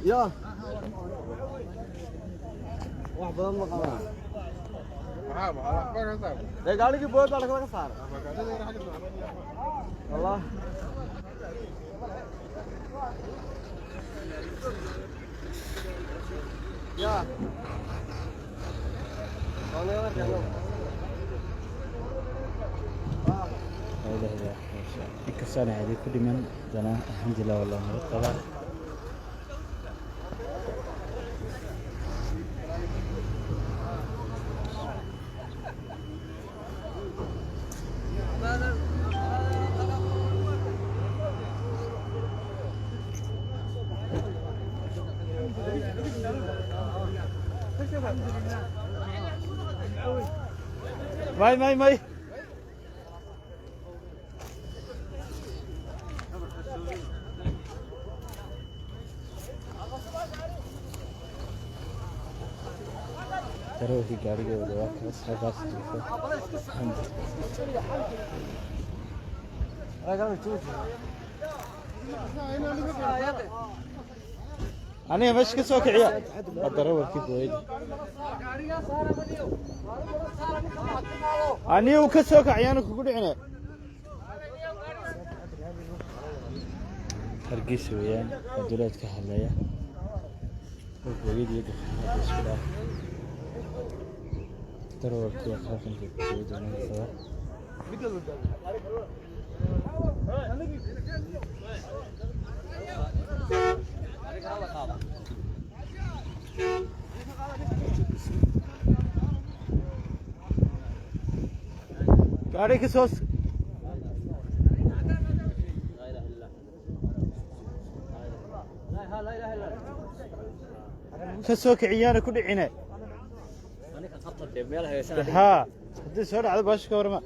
Ya wax badan ma qabaan. Dee gaarigii bood baa laga saaray. Wallah. Ya. Inkastaan caadi ku dhiman, haddana alxamdulilah wallah nabad qabaa. May may may. Darawalkii gaarigooda waa kaas halkaas jiifa. Alxamdulilah. Aniga meesha ka soo kiciya waa darawalkii booyada. Aniga uu ka soo kaciyaana kugu dhicine. Hargeysa weeyaan waa duleed ka hadlaya oo booyada iyo dukaanada isku dhaaf. Darawalkii waa halkan jooga booyada nadiifada. Gaari ka soo ka soo kiciyaana ku dhicine. Haa, haddii soo dhacdo baasha ka warama.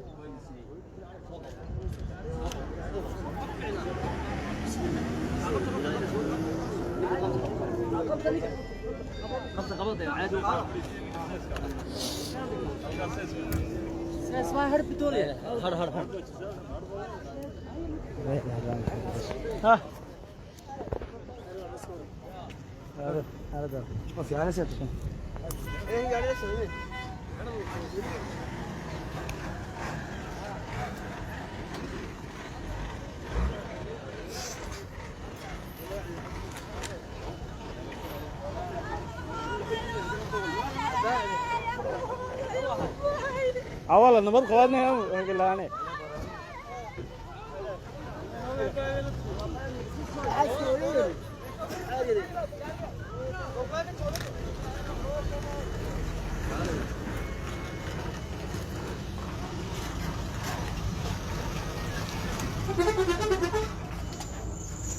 ها. Awala nabad qabaadnay hogolaane.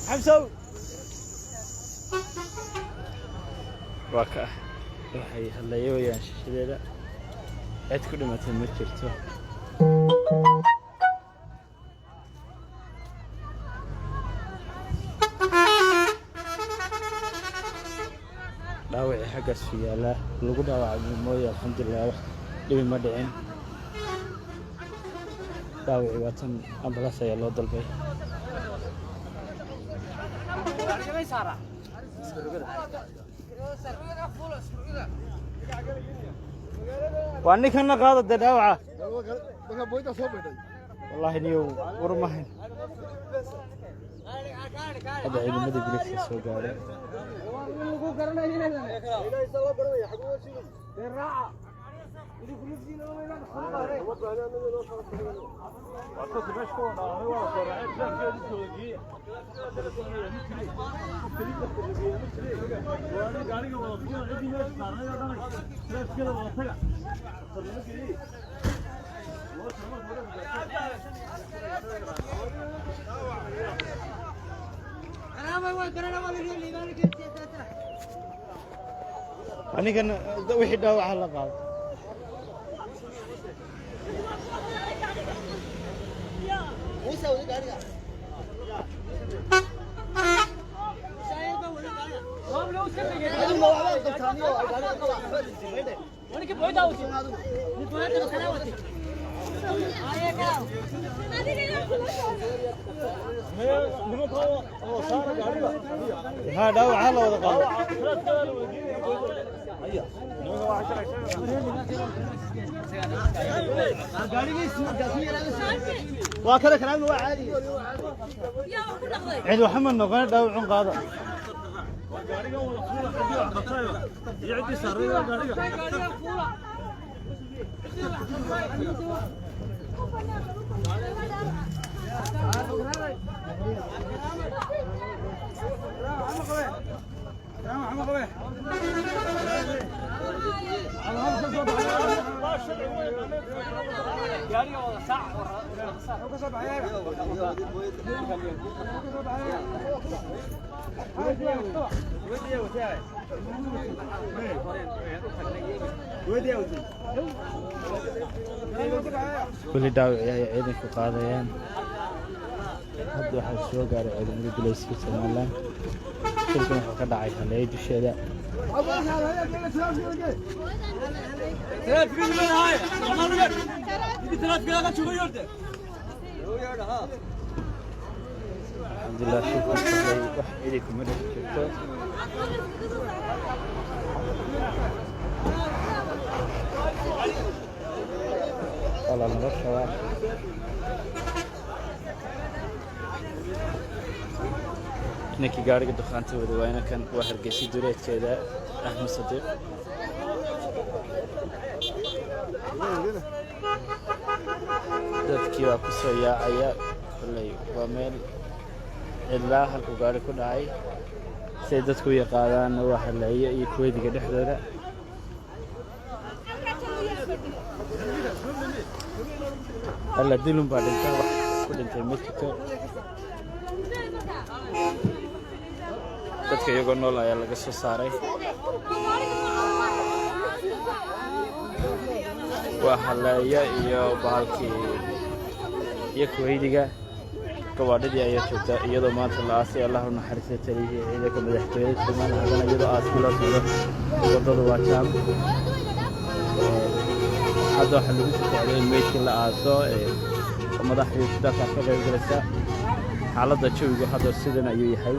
Xamsow waa ka waxay hadlaya wayaan shishadeeda. Cid ku dhimatay ma jirto. Dhaawacii xaggaas ku yaallaa lagu dhaawacay mooye, alxamdulilah wax dhibi ma dhicin. Dhaawacii waa tan ambalaas ayaa loo dalbay. Waa ninkana qaada dee dhaawaca. Wallaahi niyow war ma hayn. Hadda ciidamada biliska soo gaaray. Anigana wixii dhaawaca la qaado. Haa, dhaawac ha la wada qaado. Waa kale kalaamna waa caadi. Cid waxa ma noqon dhaawacun qaada. Weli dhaawacii ayay ciidanku qaadayaan. Hadda waxaa soo gaaray ciidamada gulayska Somaliland. Shilkan wuxuu ka dhacay Haleeyo dusheeda. Alxamdulilah, shilkan shalay wax cidi kuma dhex jirto. Waa la nabad qabaa. Ninkii gaariga dukaanta wada waayna kan waa Hargeysa duleedkeeda, Axmed Sadiiq. Dadkii waa ku soo yaacaya. Kolley waa meel cidlaa halkuu gaari ku dhacay. Siday dadku u yaqaadaanna waa Haleeyo iyo Kuweydiga dhexdooda. Alla dilun baa dhintay, wax ku dhintay ma jirto. Dadka iyagoo nool ayaa laga soo saaray. Waa Haleeyo iyo bahalkii iyo Kuweydiga. Gawaadhidii ayaa joogta iyadoo maanta la aasay, Allah u naxariistay, taliyihii ciidanka madaxtooyada Somaliland. Haddana iyadoo aaskii loo socdo, waddadu waa jaam. Hadda waxaa lagu soo socday in meydkii la aaso oo madaxdii dalka ka qayb galaysa. Xaaladda jawigu hadda sidan ayuu yahay.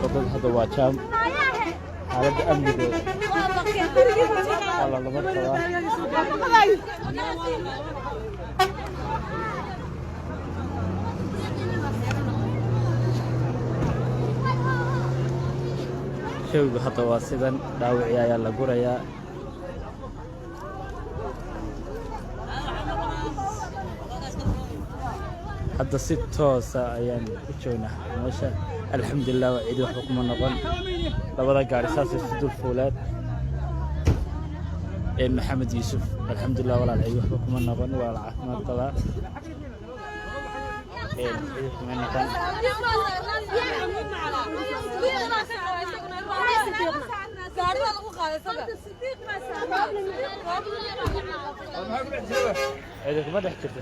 Waddada hadda waa jaam. Xaaladda amniga waa la nabad qabaa. Jawigu hadda waa sidan. Dhaawicii ayaa la gurayaa. Hadda si toosa ayaan u joognaa meesha. Alxamdulilah, waa cidi waxba kuma noqon. Labada gaari saasay isu dul fuuleen. Ee Maxamed Yuusuf, alxamdulilah walaal, cidi waxba kuma noqon, waa la caafimaad qabaa. Ee cidi kuma noqon. Cidi kuma dhex jirto.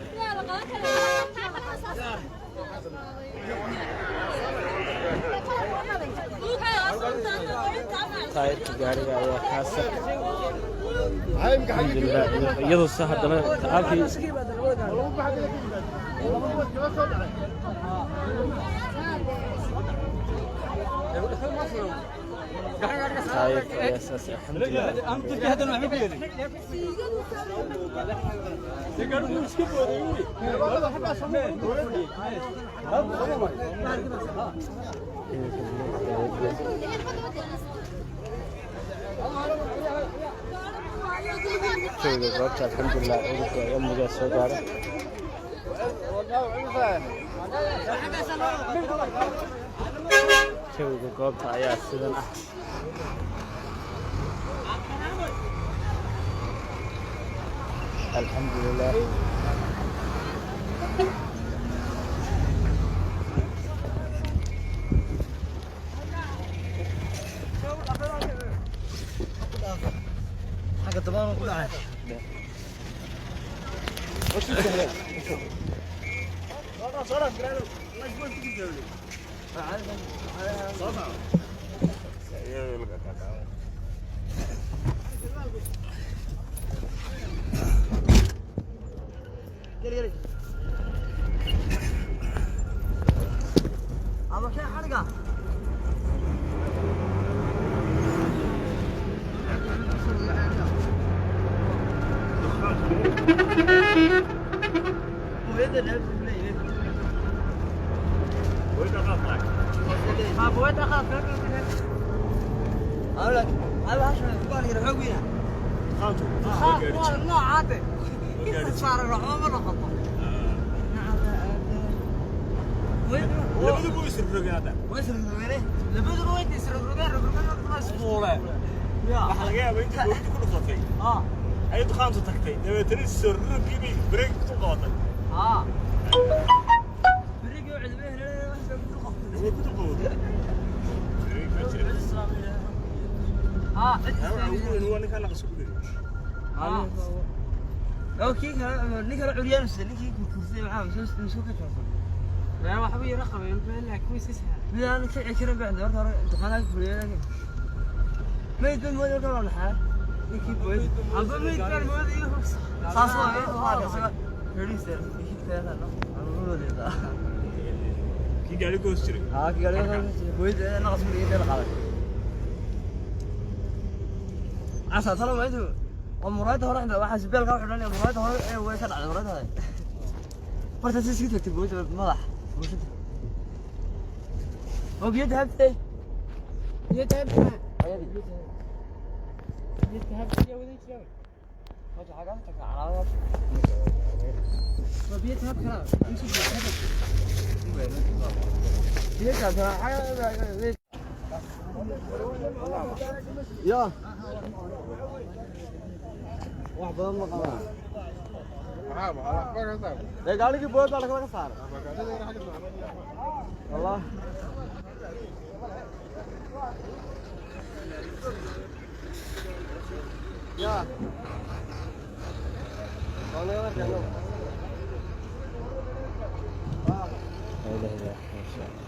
Taayirka gaariga ayaa kaasa. Alxamdulilah, iyadoo se haddana halkii taayirka ayaa saas. Alxamdulilah. Jawiga goobta, alxamdulilah, ciidanka ay amnigaa soo gaaray. Jawiga goobta ayaa sidan ah. Alxamdulilah. Xagga dabaan ku dhacay.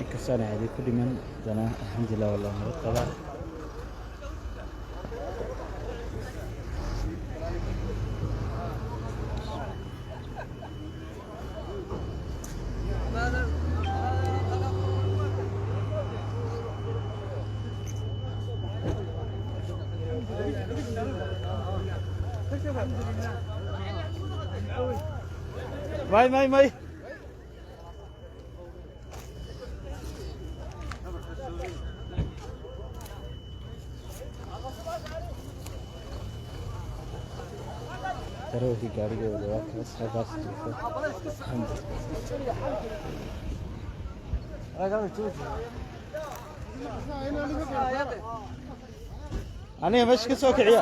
Inkastaan caadi ku dhiman haddana alxamdulilah wallah nabad qabaa. May may may. Darawalkii gaarigooda waa kaas halkaas jiifa. Alxamdulilah. Aniga meesha ka soo kiciya.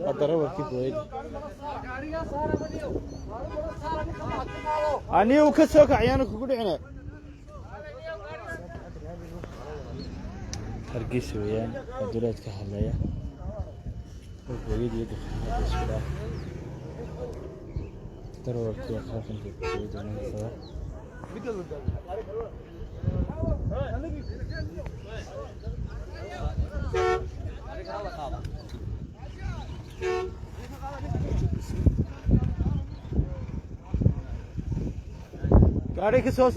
Waa darawalkii booyada. Aniga uu ka soo kaciyaan kugu dhicina. Hargeysa weeyaan waa duleed ka hadlaya. Oo booyada iyo dukaanada isku dhaaf. Darawalkii waa halkan jooga booyada nadiifada. Gaari ka soo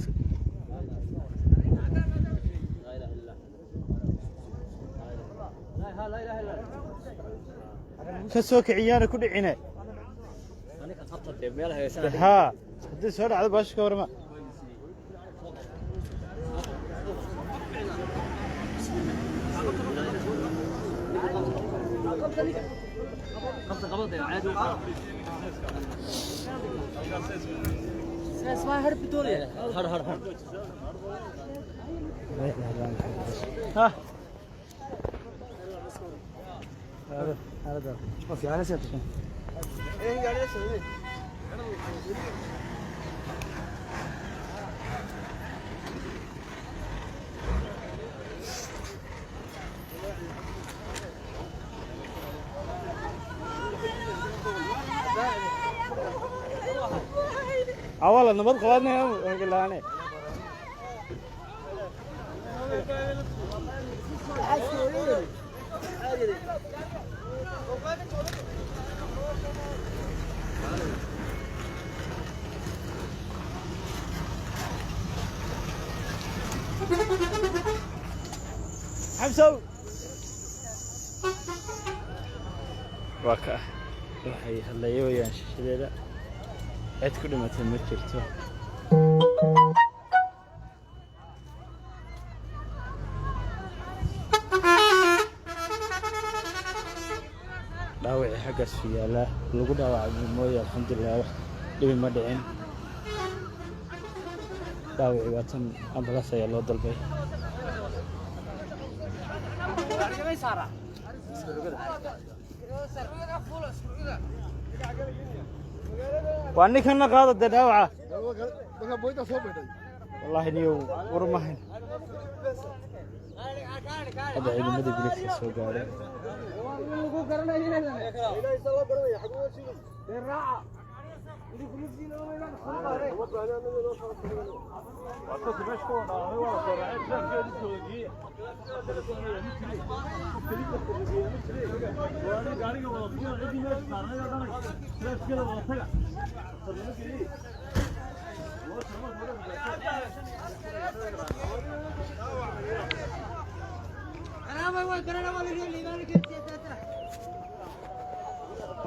ka soo kiciyaan ku dhicina. Ha, haddii soo dhacdo baasha ka warma. Ha. Awala nabad qabaadnay hagalaane. Xamsow Waa ka waxay hadlaya wayaan shishadeeda, cid ku dhimatay ma jirto. Dhaawacii xaggaas ku yaallaa lagu dhaawacay mooye, alxamdulilah, wax dhibi ma dhicin. Dhaawacii waa tan, ambalaas ayaa loo dalbay. Waa ninkana qaada dee dhaawaca. Wallaahi niyow war ma hayn. Hadda ciidamada biliska soo gaadhay.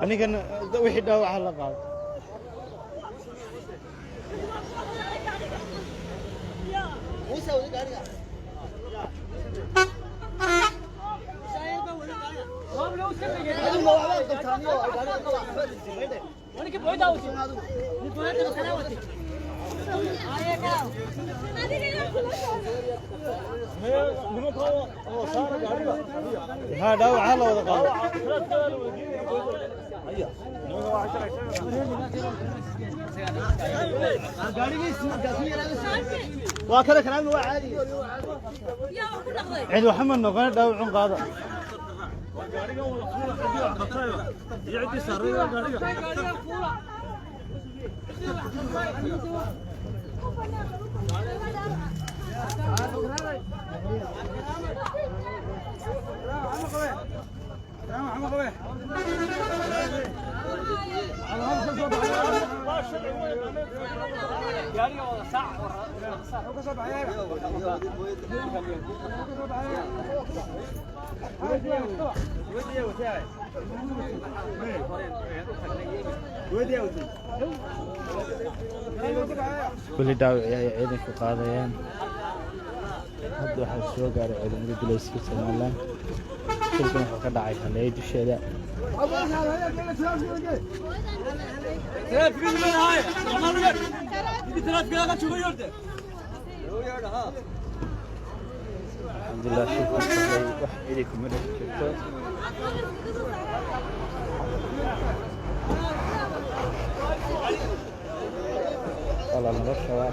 Ninkana wixii dhaawaca la qaado. Haa, dhaawaca la wada qaado. Waa kale kalaamna waa caadi. Cid waxa ma noqon, dhaawacun qaada. Weli dhaawacii ay ciidanku qaadayaan. Hadda waxaa soo gaaray ciidamada bilayska Somaliland. Shilkan wuxuu ka dhacay Halleeye dusheeda. Alxamdulilah, shilkan shalay wax cidi kuma dhex jirto. Waa la nabad qabaa.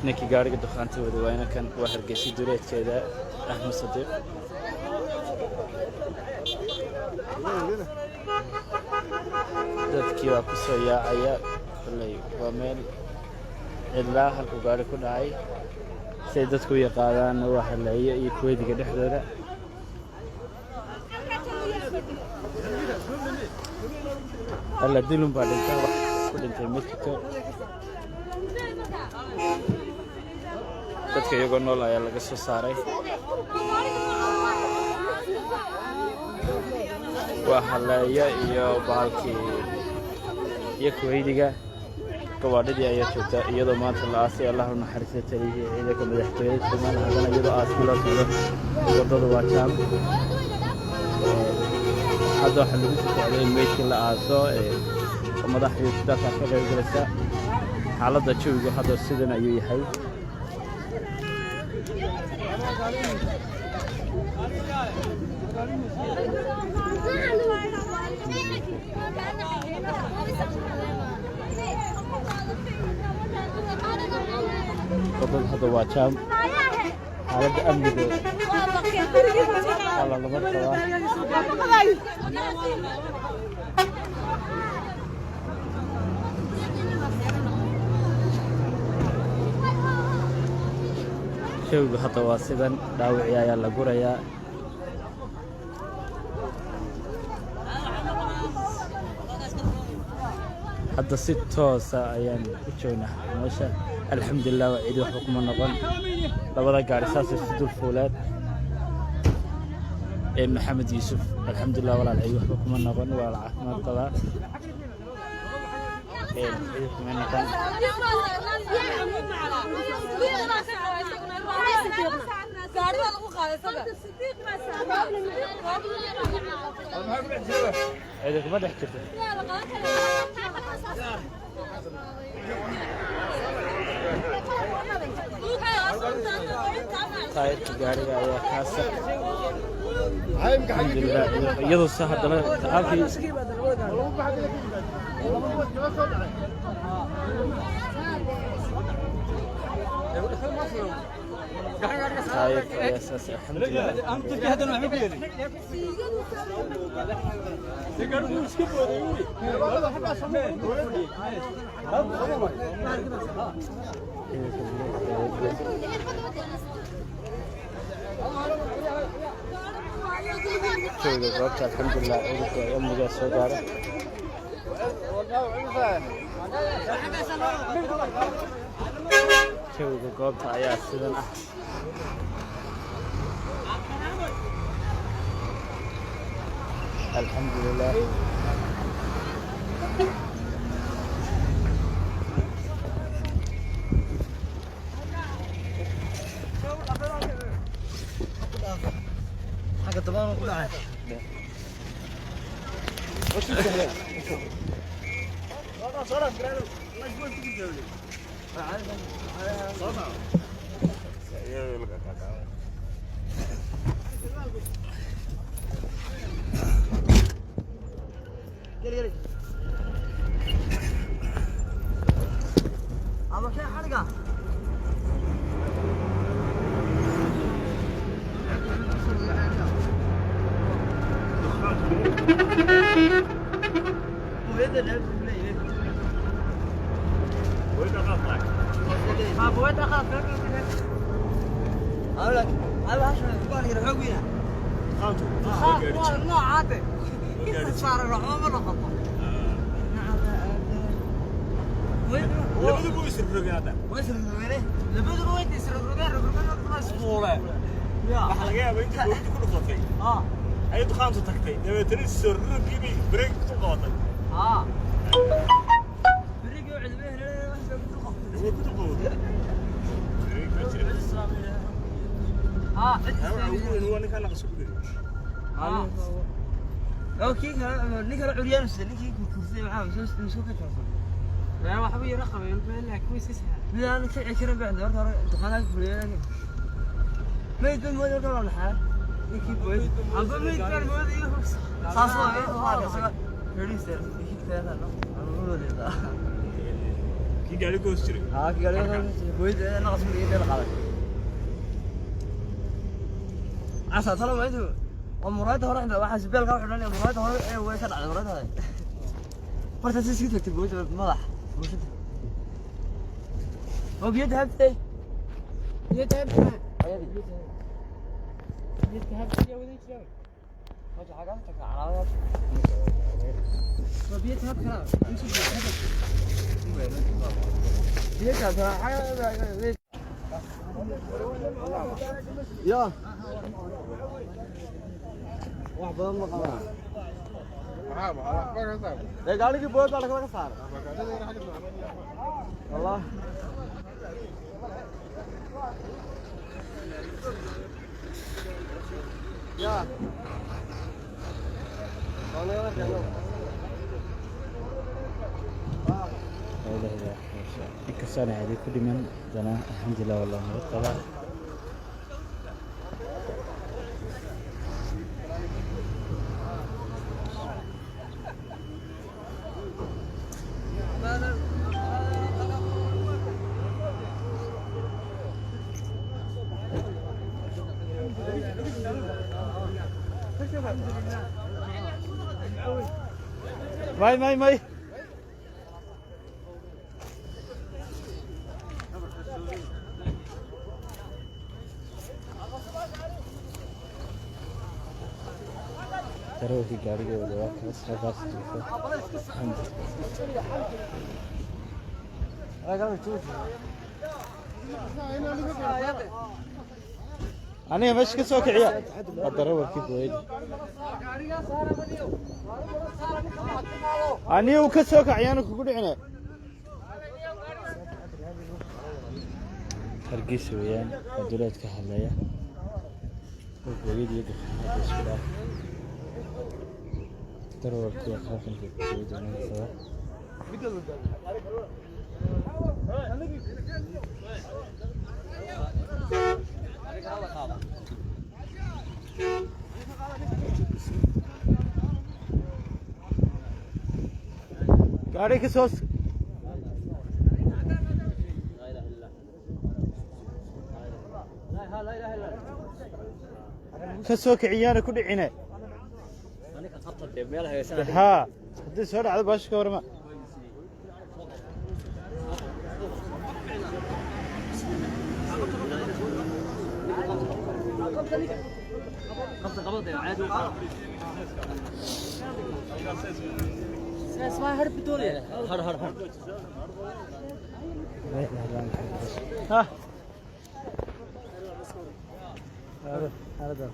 Ninkii gaariga dukaanta wada waa inankan. Waa Hargeysa duleedkeeda, Axmed Sadiiq. Dadkii waa ku soo yaacaya. Kolley waa meel cidlaa halkuu gaari ku dhacay, siay dadku u yaqaadaanna waa Halleeye iyo Kuweydiga dhexdooda. Alla dilun baa dhinta, wax ku dhintay ma jirto. Dadka iyagoo nool ayaa laga soo saaray. Waa Halleeye iyo bahalkii iyo Kuweydiga. Gawaadhidii ayaa joogta iyadoo maanta la aasay, Allah u naxariista taliyihii ciidanka madaxtooyada Somaliland. Haddana iyadoo aaskii loo socdo, waddada waa jaam. Hadda waxaa lagu sii socday in meydkii la aaso oo madaxdii dalka ka qayb galaysa. Xaaladda jawigu hadda sidan ayuu yahay. Waddada hadda waa jaam. Xaaladda amniga waa la nabad qabaa. Jawigu hadda waa sidan, dhaawicii ayaa la gurayaa. Hadda si toosa ayaan u joognaa meesha. Alxamdulilah, waa cidi waxba kuma noqon. Labada gaari saasay isu dul fuuleen. Ee Maxamed Yuusuf, alxamdulilah walaal, cidi waxba kuma noqon, waa la caafimaad qabaa. Ee cidi kuma noqon. Cidi kuma dhex jirto. Taayirka gaariga ayaa kaasa. Alxamdulilah, iyadoo se haddana halkii taayirka ayaa saas. Alxamdulilah. Jooga goobta, alxamdulilah, ciidanka ay amnigaa soo gaaray. Jawiga goobta ayaa sidan ah. Alxamdulilah. Xagga dabaan ku dhacay. Ama kee xadhiga? Waxaa laga yaabaa intii booyadu ku dhufatay ay dukaantu tagtay, dabeetana sorrogii bay bareeg ku qabatay. Way ku dulqabatay. Bareeg baa jira. Waxa ugu weyn waa ninkaa naqas ku dhigay. Kii gaari ku hoos jiray. Muraayada hore waxaa sibeelka u xidhan, muraayada hore ee way ka dhacday muraayada hore. Horta si iska tagtay booyada madax bulshada oo biyo dahabtay. Biyo dahabtay. Biyo dahabtay yaa wadan jiray. Waxa xagaa tagta calaamadaas. Waa biyo dahab kala. Biyo dahabtay ya wax badan ma qabaan. Ee gaarigii booyad baa laga saaray. Wallah. Ya. Inkastoo aan cidi ku dhiman, haddana alxamdulilah, waa la nabad qabaa. May may may. Darawalkii gaarigooda waa kaas halkaas jiifa. Xamdi. Aniga meesha ka soo kiciya waa darawalkii booyada. Aniga uu ka soo kaciyaana kugu dhicina. Hargeysa weeyaan, waa duleed ka hadlaya oo booyada iyo dukaanada isku dhaaf. Darawalkii halkanka booyada imanaysaa. Gaari ka soo. Ka soo kiciyaana ku dhicine. Haa, haddii soo dhacdo baasha ka warama. ها. هذا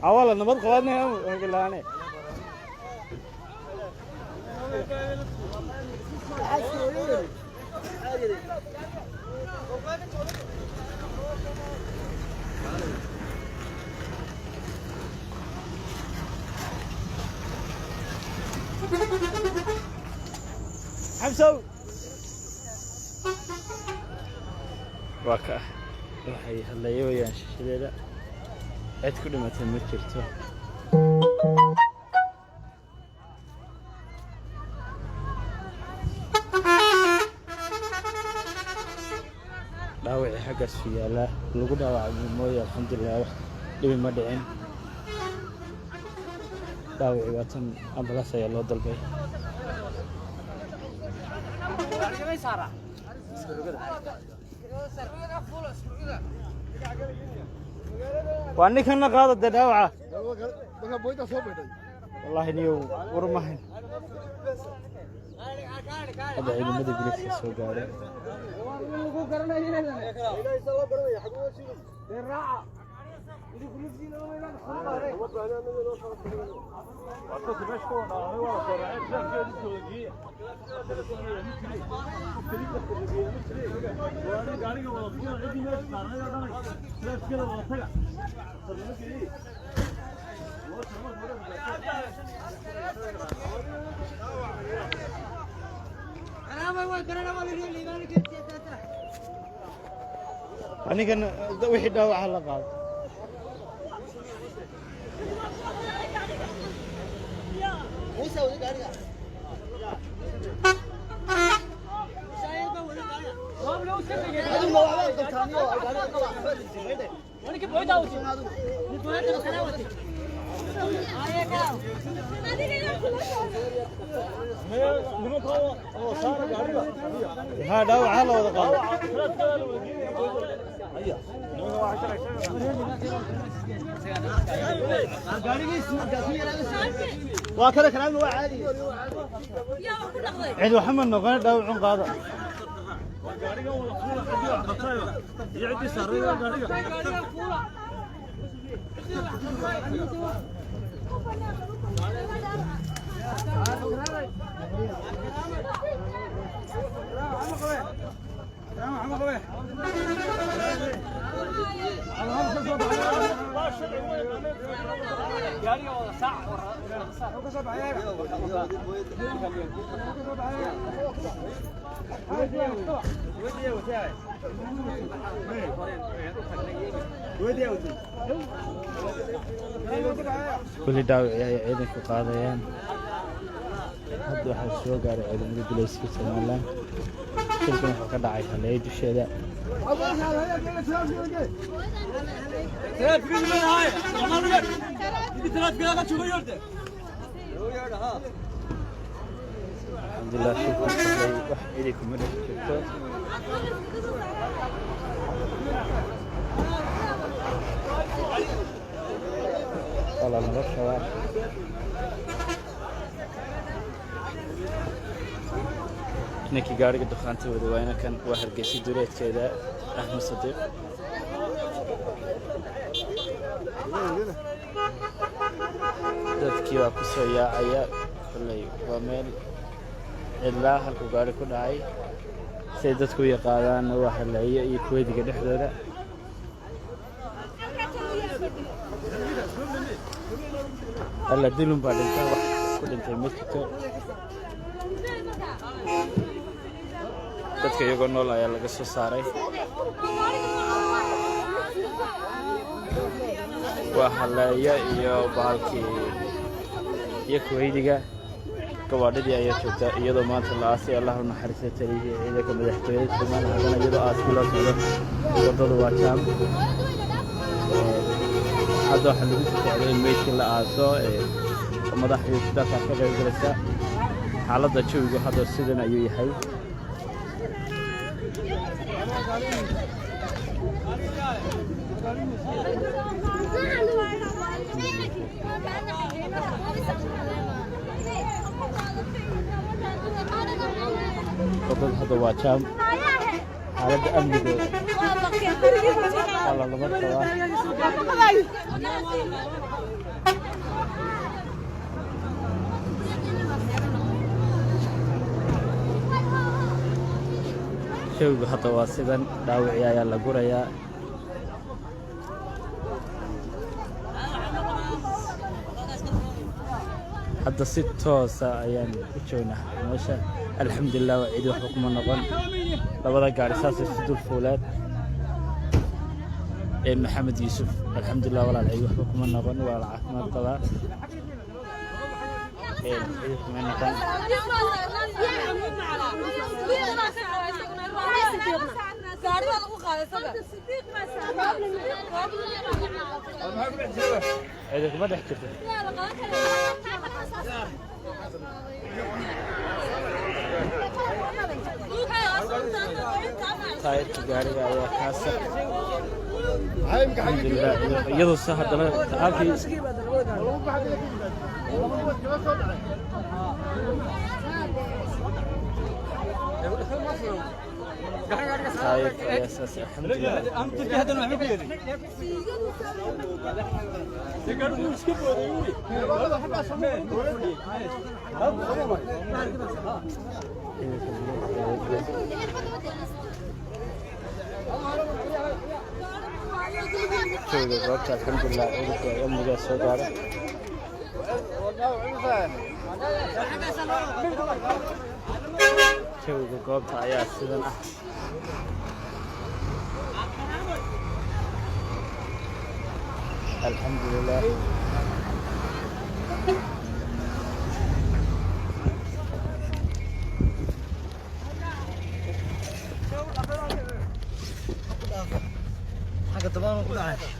awala nabad qabaadnay hogolaane. Xamsow waa ka waxay hadlaya wayaan shishadeeda. Cid ku dhimatay ma jirto. Dhaawacii xaggaas yaallaa lagu dhaawacay mooye, alxamdulilah, wax dhibi ma dhicin. Dhaawacii waa tan, ambalaas ayaa loo dalbay. Waa ninkana qaada dee dhaawaca. Wallaahi niyow war mahayn. Hadda ciidamada biliska soo gaadhay. Anigan wixii dhaawaca la qaado. Haa, dhaawaca la wada qaado. Waa kale kalaamna waa caadi. Cid waxa ma noqon, dhaawacun qaada. Weli dhaawacii ay ciidanku qaadayaan. Hadda waxaa soo gaaray ciidamada bilayska Somaliland. Shilkan wuxuu ka dhacay Halleeye dusheeda. Alxamdulilah, shilkan kolley wax cidi kuma dhex jirto. Waa la nabad qabaa. Ninkii gaariga dukaanta wada waa inankan. Waa Hargeysa duleedkeeda, Axmed Sadiiq. Dadkii waa ku soo yaacaya. Kolley waa meel cidlaa halkuu gaari ku dhacay. Siday dadku u yaqaadaan, waa Halleeye iyo Kuweydiga dhexdooda. Alla dilun baa dhinta, wax ku dhintay ma jirto. Dadka iyagoo nool ayaa laga soo saaray. Waa Halleeye iyo bahalkii iyo Kuweydiga. Gawaadhidii ayaa joogta, iyadoo maanta la aasay, Allah u naxariistay, taliyihii ciidanka madaxtooyada Somaliland. Haddana iyadoo aaskii loo socdo, waddadu waa jaam. Hadda waxaa lagu sii socday in meydkii la aaso oo madaxdii dalka ka qayb galaysa. Xaaladda jawigu hadda sidan ayuu yahay. Waddada hadda waa jaam. Xaaladda amniga waa la nabad qabaa. Jawigu hadda waa sidan. Dhaawicii ayaa la gurayaa. Hadda si toosa ayaan u joognaa meesha. Alxamdulilah, waa cidi waxba kuma noqon. Labada gaari saasay isu dul fuuleen. Ee Maxamed Yuusuf, alxamdulilah walaal, cidi waxba kuma noqon, waa la caafimaad qabaa. Ee cidi kuma noqon. Cidi kuma dhex jirto. Taayirka gaariga ayaa kaasa. Alxamdulilah, iyadoo se haddana halkii taayirka ayaa saas. Alxamdulilah. Jooga goobta, alxamdulilah, ciidanka ay amnigaa soo gaaray. Jawiga goobta ayaa sidan ah. Alxamdulilah. Xagga dabaan ku dhacay.